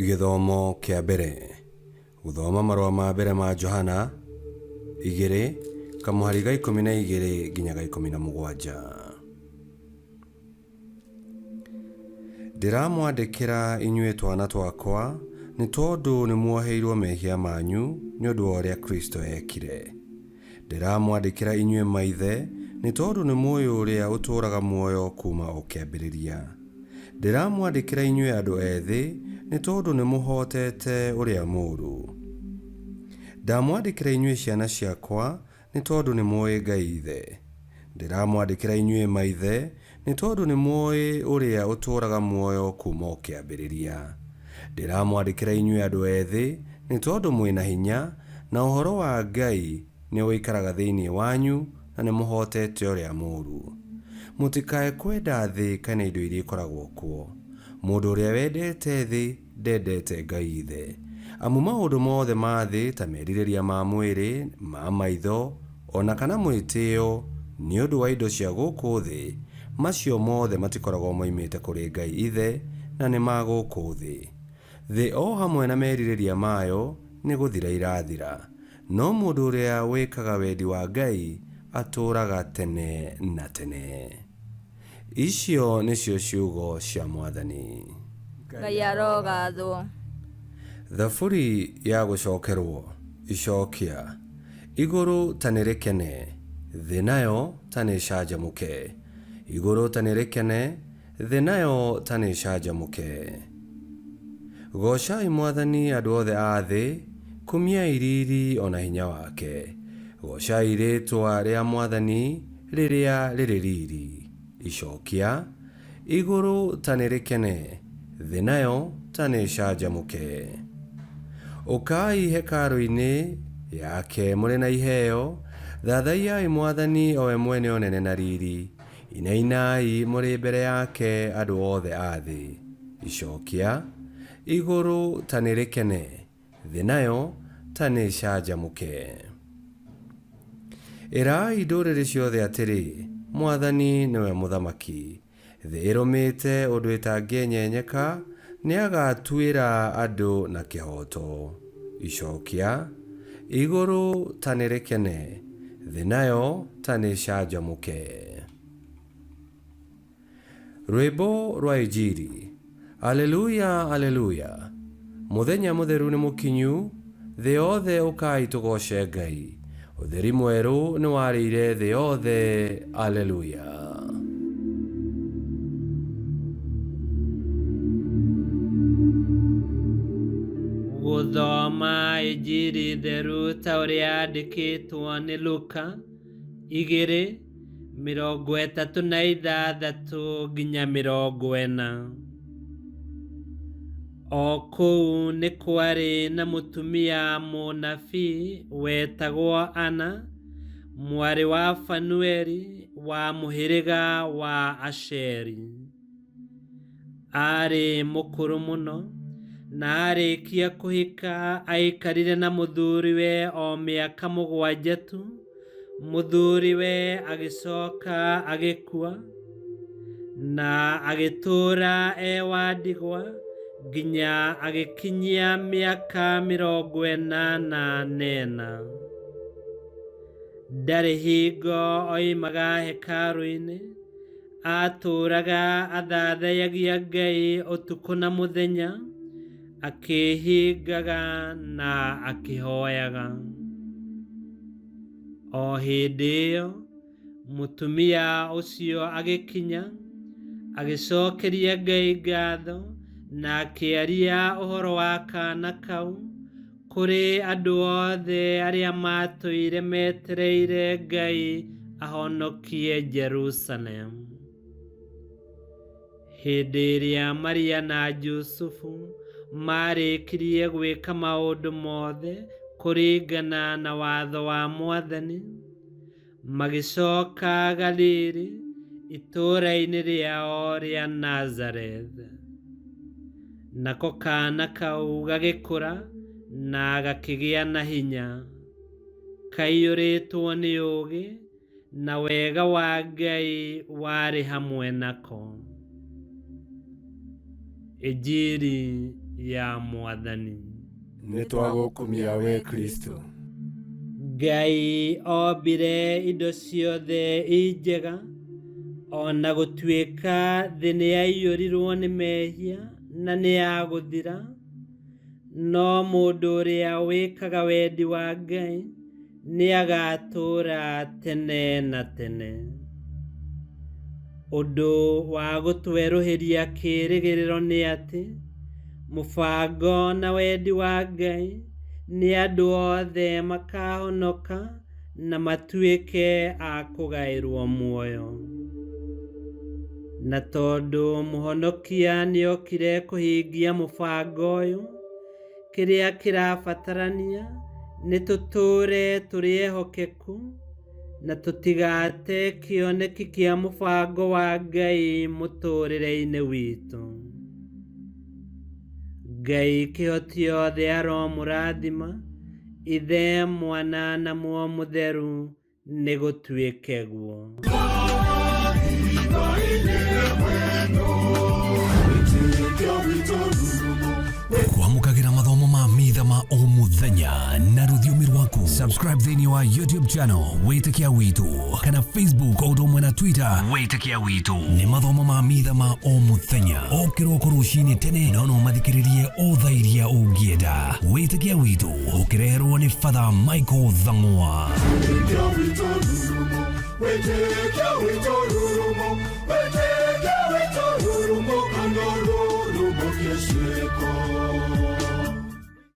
Gĩthomo kĩa mbere. Gũthoma marũa ma mbere ma Johana 2, kamũhari ga 12 nginya ga 17. Ndĩramwandĩkĩra inyuĩ twana twakwa, nĩ tondũ nĩmuoheirwo mehia manyu nĩ ũndũ wa ũrĩa Kristũ eekire. Ndĩramwandĩkĩra inyuĩ maithe, nĩ tondũ nĩmũũĩ ũrĩa ũtũũraga muoyo kuuma o kĩambĩrĩria. Ndĩramwandĩkĩra inyuĩ andũ ethĩ, nĩ tondũ nĩmũhootete ũrĩa mũũru. Ndamwandĩkĩra inyuĩ ciana ciakwa, nĩ tondũ nĩmũũĩ Ngai Ithe. Ndĩramwandĩkĩra inyuĩ maithe, nĩ tondũ nĩmũũĩ ũrĩa ũtũũraga muoyo kuuma o kĩambĩrĩria. Ndĩramwandĩkĩra inyuĩ andũ ethĩ, nĩ tondũ mwĩ na hinya, na ũhoro wa Ngai nĩũikaraga thĩinĩ wanyu na nĩmũhootete ũrĩa mũũru. Mũtikae kwenda thĩ kana indo iria ikoragwo kuo. Mũndũ ũrĩa wendete thĩ ndendete Ngai Ithe. Amu maũndũ mothe ma thĩ ta merirĩria ma mwĩrĩ, ma maitho, o na kana mwĩtĩo nĩ ũndũ wa indo cia gũkũ thĩ, macio mothe matikoragwo moimĩte kũrĩ Ngai Ithe, na nĩ ma gũkũ thĩ. Thĩ o hamwe na merirĩria mayo nĩ gũthira irathira, no mũndũ ũrĩa wĩkaga wendi wa Ngai atũũraga tene na tene. Icio nĩcio ciugo cia Mwathani. Ngai arogathwo. Thaburi ya gũcokerwo. Icokia. Igũrũ ta nĩrĩkene, thĩ nayo ta nĩĩcanjamũke! Igũrũ ta nĩrĩkene, thĩ nayo ta nĩĩcanjamũke! Goocai Mwathani andũ othe a thĩ, kumiai riiri o na hinya wake. Goocai rĩĩtwa rĩa Mwathani rĩrĩa rĩrĩ riiri. Icokia. Igũrũ ta nĩrĩkene, thĩ nayo ta nĩĩcanjamũke. Ũkai hekarũ-inĩ yake mũrĩ na iheo, thathaiyai Mwathani o we mwene ũnene na riri, inainai mũrĩ mbere yake andũ othe a thĩ. Icokia, Igũrũ ta nĩrĩkene, Thĩ nayo ta nĩĩcanjamũke. Ĩrai ndũrĩrĩ ciothe atĩrĩ, Mwathani nĩwe Mũthamaki. Thĩ ĩrũmĩte ũndũ ĩtangĩenyenyeka, nĩagatuĩra andũ na kĩhooto. Icokia, Igũrũ ta nĩrĩkene, thĩ nayo ta nĩĩcanjamũke. Rwĩmbo rwa Injiri. Aleluya, Aleluya! Mũthenya mũtheru nĩ mũkinyu, thĩ yothe ũkai tũgooce Ngai. Ũtheri mwerũ nĩ warĩire thĩ yothe, Aleluya! Gũthoma Injiri theru ta ũrĩa yandĩkĩtwo nĩ Luka 2:36-40. O kũu nĩ kwarĩ na mũtumia mũnabii wetagwo Ana, mwarĩ wa Fanueli wa mũhĩrĩga wa Asheri. Aarĩ mũkũrũ mũno, na aarĩkia kũhika aikarire na mũthuriwe o mĩaka mũgwanja tu, mũthuriwe agĩcoka agĩkua, na agĩtũũra e wa ndigwa nginya agĩkinyia mĩaka 84. Ndarĩ hingo oimaga hekarũ-inĩ, Aatũũraga athathayagia Ngai ũtukũ na mũthenya, akĩĩhingaga na akĩhoyaga. O hĩndĩ ĩyo, mũtumia ũcio agĩkinya, agĩcokeria Ngai ngatho na akĩaria ũhoro wa kaana kau Kũrĩ andũ othe arĩa maatũire metereire Ngai ahonokie Jerusalemu. Hĩndĩ ĩrĩa Maria na Jusufu maarĩkirie gwĩka maũndũ mothe kũringana na watho wa Mwathani, Magĩcoka Galili, itũũra-inĩ rĩao rĩa Nazareth. Nako kaana kau gagĩkũra na gakĩgĩa na hinya, kaiyũrĩtwo nĩ ũũgĩ, na wega wa Ngai warĩ hamwe nako. Injiri Ya Mwathani. Nĩ twagũkumia we Kristo. Ngai ombire indo ciothe i njega, ona gũtuĩka thĩ nĩyaiyũrirwo nĩ mehia na nĩyagũthira, no mũndũ ũrĩa wĩkaga wendi wa Ngai nĩagatũũra tene na tene. Ũndũ wa gũtwerũhĩria kĩĩrĩgĩrĩro nĩ atĩ mũbango na wendi wa Ngai nĩ andũ othe makahonoka na matuĩke a kũgaĩrwo muoyo. Na tondũ mũhonokia nĩokire kũhingia mũbango ũyũ, kĩrĩa kĩrabatarania nĩ tũtũũre tũrĩ ehokeku na tũtigate kĩoneki kĩa mũbango wa Ngai mũtũũrĩre-inĩ witũ. Ngai kĩhoti othe aromũrathima, Ithe, Mwana na Muoyo Mũtheru, nĩ gũtuĩke guo. Kwamũkagĩra mathomo ma mitha ma o mũthenya na rũthiomi rwaku. Subscribe thĩinĩ wa YouTube channel Wĩtĩkia Witũ kana Facebook o ũndũ ũmwe na Twitter Wĩtĩkia Witũ. Nĩ mathomo ma mitha ma o mũthenya o kĩroko rũcinĩ tene, no no mathikĩrĩrie o thaa iria ũngĩenda. Wĩtĩkia Witũ ũkĩreherwo nĩ Father Michael Thang'wa. Wĩtĩkia witũ rurumo, wĩtĩkia witũ rurumo, kana rurumo kĩciko.